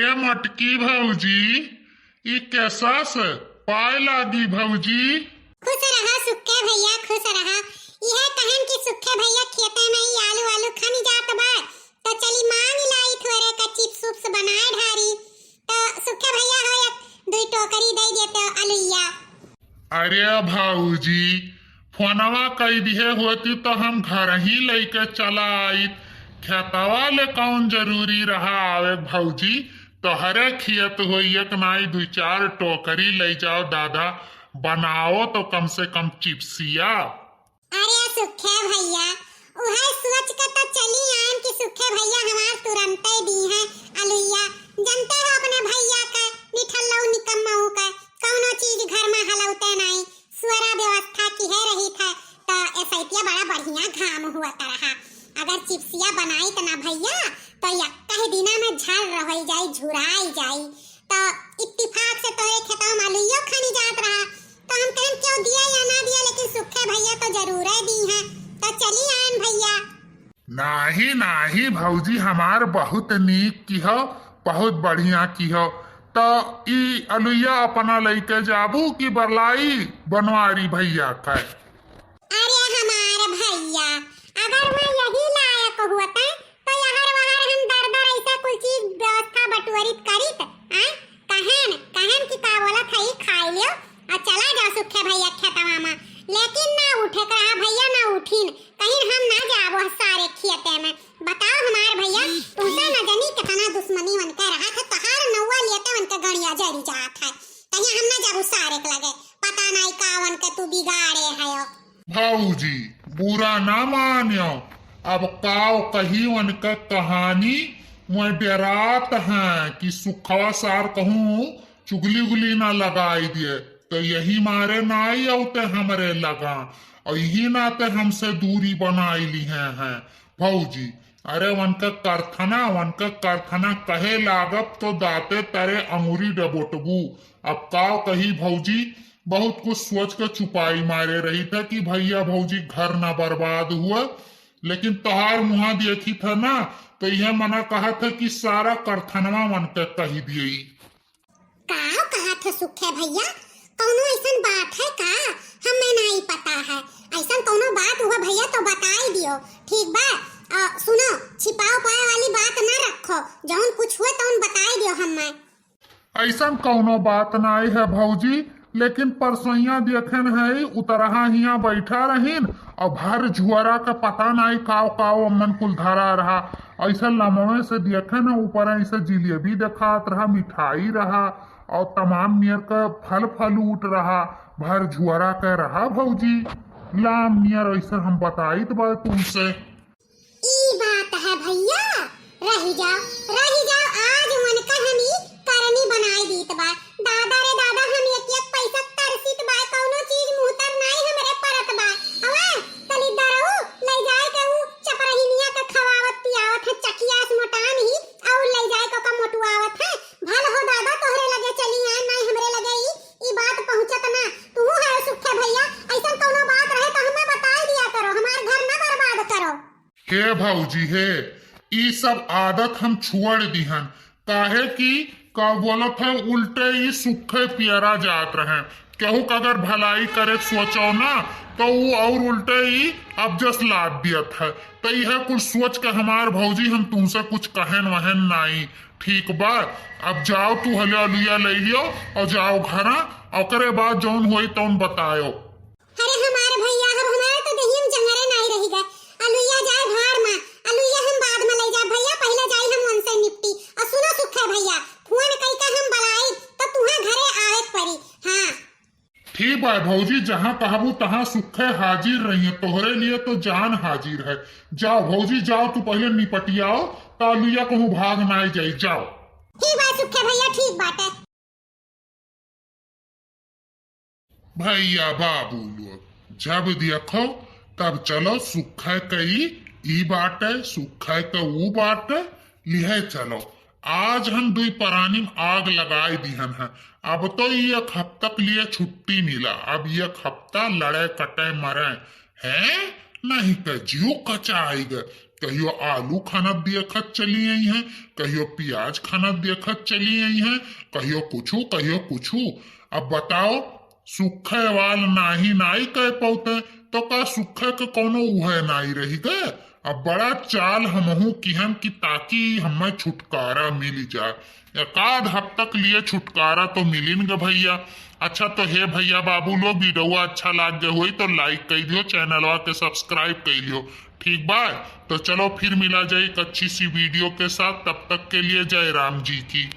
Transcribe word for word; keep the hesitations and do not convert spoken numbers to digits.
ए मोटकी भौजी, ई कैसा से पाए लागी भौजी? खुश रहा सुखे भैया, खुश रहा। इहे कहन कि सुखे भैया खेते में ई आलू आलू खन जात बा, तो चली मांग लाई थोरे का चिप्स उप्स बनाए ढारी। तो सुखे भैया हो एक दुई टोकरी दे देते अलुइया। अरे भौजी, फोनवा कई दिहे होती तो हम घर ही लइके चला आइत। खेतवा ले कौन जरूरी रहा आवे भौजी, तोहरे खेत होई एक नाई दुई चार टोकरी ले जाओ दादा, बनाओ तो कम से कम चिप्सिया। अरे सुखे भैया, उहे सोच के तो चली आयन कि सुखे भैया हमार तुरंते दी हैं अलुइया। जनते हो अपने भैया के, निठल्लऊ निकम्मऊ के, कौनो चीज घर में हलौते नाई, सुअरा व्यवस्था किहे रही थे, तो एसैतिया बड़ा बढ़िया घाम हुआ रहा। अगर चिप्सिया बनाई त ना भैया, तो यक्का ही दिना में झर रह जाई, झुराई जाई। तो इत्तिफाक से तोरे खेतवा में अलुइयो खनी जात रहा, तो हम कहन क्यों दिया या ना दिया, लेकिन सुखे भैया तो जरूरे दी हैं। तो चली आयन भैया। नाही, नाही भौजी, हमार बहुत नीक किहो, बहुत बढ़िया किहो। तो ई अलुइया अपना लइके जाबू कि बरलाई बनवारी भैया के? अरे हमार भैया, अगर वह यही लायक हुआ तो तो यहर वहर हम दर दर ऐसा कुल चीज व्यवस्था बटोरित करित, आय? कहन, कहन कि का बोलत है, ई खाई लियो और चला जाओ सुखे भैया खेतवा में। लेकिन ना उठे के रहा भैया, ना उठिन, कहीं हम ना जाबो सारे खेते में। बताओ हमार भैया, तुमसे न जनी कितना दुश्मनी उनके रहा था, तहार नौवा लेते उनके गड़िया जरी जात है, कहीं हम ना जाबो सारे के लगे, पता नहीं का उनके तू बिगाड़े है। भौजी, बुरा ना मान्यो, अब काव कही उनका कहानी, मैं डेरात हैं कि सुखवा सार कहूँ चुगली उगली ना लगाई दिए, तो यही मारे ना आई अउते हमरे लगा, और यही नाते हमसे दूरी बनाई लिहे हैं भौजी। अरे उनका करथना, उनका करथना कहे लागब तो दाते तरे अंगुरी डबोटबू। अब काव कही भौजी, बहुत कुछ सोच के चुपाई मारे रही था कि भैया भौजी घर ना बर्बाद हुआ, लेकिन तोहार मुहा देखी था ना, तो यह मना कहा था कि सारा करथनवा मन के कही दिए। का कहा थे सुखे भैया, कौनो ऐसन बात है का? हमें नहीं पता है। ऐसन कौनो बात हुआ भैया तो बताई दियो, ठीक बा? अ, सुनो, छिपाव पाए वाली बात ना रखो, जौन कुछ हुए तौन बताई दियो हमें। ऐसन कौनो बात नाई है भौजी, लेकिन परसोइया देखेन है उतरहा हियाँ बैठा रहीन और भर झुअरा का पता नाई काव काव अम्मन कुल धरा रहा। ऐसे लमवे से देखेन ऊपर ऐसे जिलेबी देखात रहा, मिठाई रहा और तमाम नियर का फल फलूट रहा, भर झुअरा के रहा भौजी। लाम नियर ऐसे हम बताइत बा तुमसे। ई बात है भैया, रही जाओ, रही जाओ, आज मन का हम ई करनी बनाई दीत बा। दादा रे दादा, हम एक एक पैसा तरसीत बा, कौनो चीज मुँह तर नाई हमरे परत बा। अवा, तली दरऊ, ले जाए के ऊ चपरहिनिया के खवावत पियावत है, चकिया से मोटान ही, और ले जाए के ओका मोटुआवत है। भल हो दादा, तोहरे लगे चली आए, नाई हमरे लगे ई, ई बात पहुँचत ना। तू है सुखे भैया, ऐसन कौनो बात रहे तो हमें बताई दिया करो, हमार घर ना बर्बाद करो। हे भौजी हे, ई सब आदत हम छोड़ दिहन, काहे कि का बोलत है, उल्टे ई सुखे पियरा जात रहे। केहू का अगर भलाई करे के सोचो ना, तो ऊ और उल्टे ई अब जस लाद दियत है। तो यह कुछ सोच के हमार भौजी हम तुमसे कुछ कहन वहन नाई, ठीक बा? अब जाओ तू हले अलुइया ले लियो और जाओ घरा, ओकरे बाद जौन होई तौन बतायो। अरे हमार भैया, अब हमारे तो देहिया में जंगरे नाई रही गए। अलुइया जाए भाड़ में, अलुइया हम बाद में ले जाए भैया, पहले जाई हम उनसे निपटी। और सुनो सुखे भैया, फोन कई के हम बुलाई तो तुहा घरे आवे के पड़ी। हाँ। ठीक बा भौजी, जहाँ कहबू तहाँ सुखे हाजिर रही है, तोहरे लिए तो जान हाजिर है। जाओ भौजी जाओ, तू पहले निपटियाओ, तो अलुइया कहूँ भाग नाई जाई, जाओ। ठीक बा सुखे भैया, ठीक बाटे। भैया बाबू लोग, जब देखो तब चलो सुखे के ई बाटे, सुखे के ऊ बाटे, लिहे चलो। आज हम दुई परानी में आग लगाए दिहन है। अब तो ई एक हफ्ता के लिए छुट्टी मिला, अब एक हफ्ता लड़े कटे मरे हैं, नहीं तो जियो कचाएगा। कहियो आलू खाना देखत चली आई हैं, कहियो प्याज खाना देखत चली आई हैं, कहियो कुछु, कहियो कुछु। अब बताओ, सुखे वाल नाही नाई कह पौते, तो का सुखे के कोनो उहे नाई रही गए? अब बड़ा चाल हमहू किहन कि ताकि हमें छुटकारा मिल जाए। एकाध हफ्ता के लिए छुटकारा तो मिलिन ग भैया। अच्छा, तो हे भैया बाबू लोग, वीडियो अच्छा लाग गए होई तो like कर दियो, चैनलवा के subscribe कर लियो, ठीक बा? तो चलो फिर मिला जाए एक अच्छी सी वीडियो के साथ, तब तक के लिए जय राम जी की।